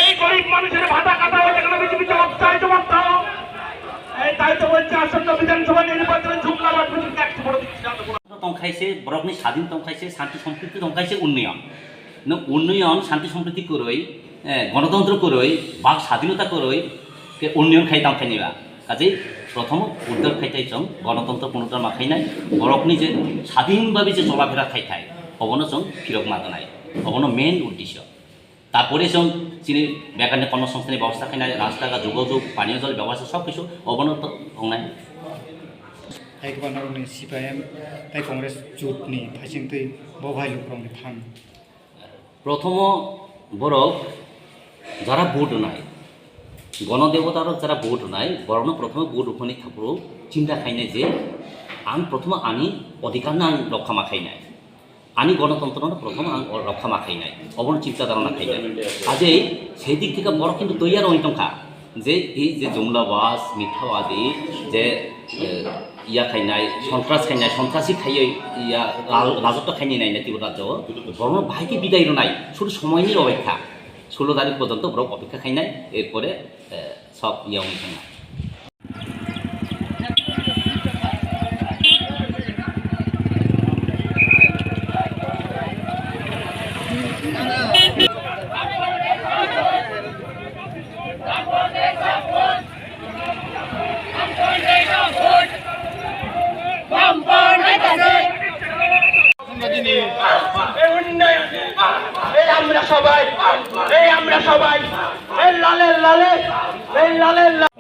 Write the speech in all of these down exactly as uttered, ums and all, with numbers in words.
এই গরিব মানুষের ভাতা কাটা হয়েছে কেন? বিজেপি জবাব চাই, জবাব দাও। এই তাই তো বলছে, আসন্ন বিধানসভা নির্বাচনে জুমলা মারপিট একশো ভোট দিচ্ছে। Tongkhaise, borokni sadin tongkhaise, santi sompriti tongkhaise, unnoyon. No unnoyon, santi sompriti kwrwi, eh, gonotontro kwrwi, bak sadinota kwrwi, ke unnoyon khai tongkhaini ba. Kaje, prothomo uddar khaithai chwng gonotontro punoddar ma khainai, borokni je sadin babi je cholaphera khaithai, obono chwng phirok ma tonai. Obono main uddesyo. Tarpore chwng chini bekarni kormosongsthanni bebosta khainai, rasta, jogajog, paniyo jol bebosta sob kisu obono to wngnai. Hai kwbangma rokni C P I M tei Congress jotni phaisingtwi bo hai lukurokni phan. Prothomo borok jara vote rwnai, gono debota rok jara vote rwnai, borokno prothomo vote rwphani thaphuru chinta khainai je ang prothomo ani odhikar no ang rokha ma khainai. Ani gonotontro no prothom ang o rokha ma khainai, obono chinta dharana khainai. Ajei sei dik theke borok kintu toiyar wngwi tongkha je ei je jumlabas, mithawadi, je, eh, iya khainai, sontras khainai, sontrasi khaiwi iya raj-, rajotwo khainai nainai Tripura rajyo o, borokno bahai khe bidai rwnai, suru somoini robaikha, sulo tarikh porjonto borok opekha khainai, erpore, eh, sob iya wngwi thangnai. এই উন্নয়ন, এই আমরা সবাই, এই আমরা সবাই, এই লালের লালে, এই লালের লালে।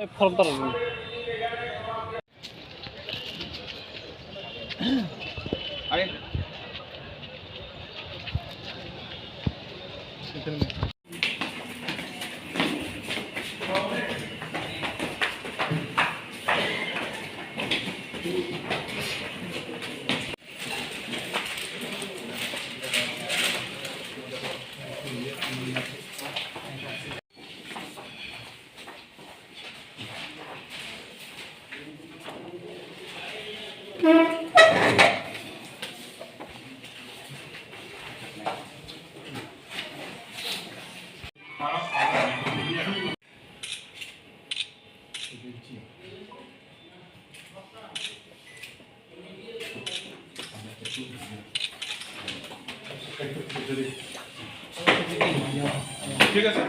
ঠিক আছে।